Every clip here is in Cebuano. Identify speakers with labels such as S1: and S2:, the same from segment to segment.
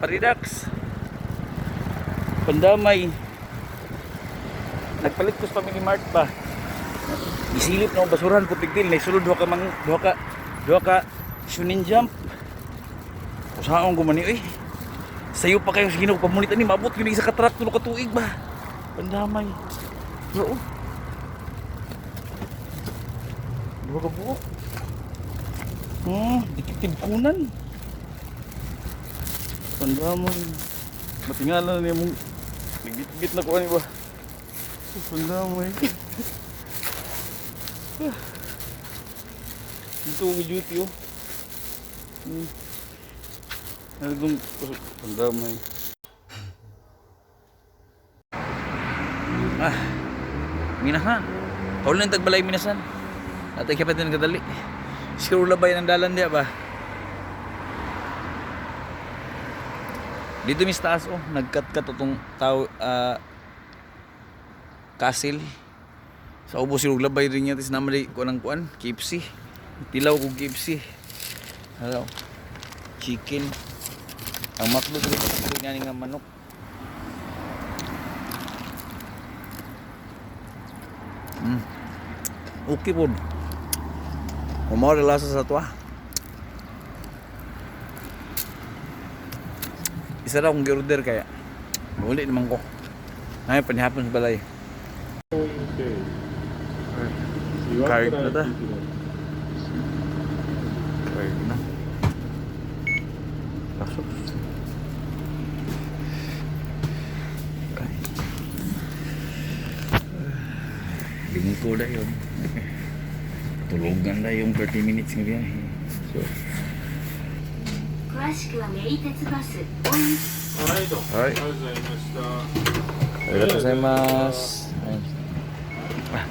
S1: Pa-relax. Pandamay. Nagpalit ko sa Family Mart ba. Isilip na ang basurahan ko tigtil. Naisulod duha ka mang duha ka shunin jump. Usaon ko man ni oy. Sayo pa kayo sa Ginoo pamunit ani maabot gyud ni sa ka truck tulo ka tuig ba. Pandamay. Oo. Duha ka buok. Dikitib kunan. Pandamay. Matingala na niya mong nagbitbit na ko ani ba. Pandamay. Dito ang duty oh. Ano itong pandamay. Ah, minasan. Kaul ng tagbalay minasan. Natay kapit din kadali. Siguro labay ng dalan diya ba? Dito mis taas oh, nagkat-kat itong tao kasil. Sa ubos yung labay rin niya, tis naman kuan ang kuan, KFC. Tilaw kong KFC. Hello. Chicken. Ang maklo dito nga nga manok. Okay po. Umao lasa sa tuwa. Isa raw akong gi-order kaya. Uli naman ko. Ay, panihapon sa balay.
S2: Okay.
S1: Card na ta. Card na. Pasok. Ay. Lingko na yun. Tulugan na yung 30 minutes nga biyahe. So,
S3: 詳しくは名鉄バスオン
S2: はい、どうも
S1: はい
S2: ありがとうございました。
S1: Arigatou gozaimasu. Ay. Ah.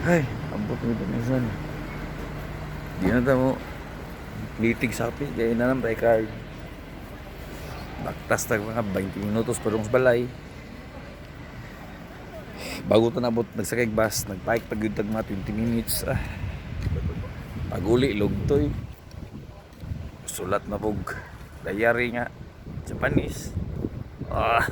S1: Ay, abot nito minsan. Di na tamo litig sa api, kaya na lang tayo card. Baktas tag mga 20 minutos pa sa balay. Bago ta nabot nagsakay og bus, nagbike pag yun tag mga 20 minutes. Ah. Paguli lugtoy. Sulat na pog diary nga Japanese. Ah.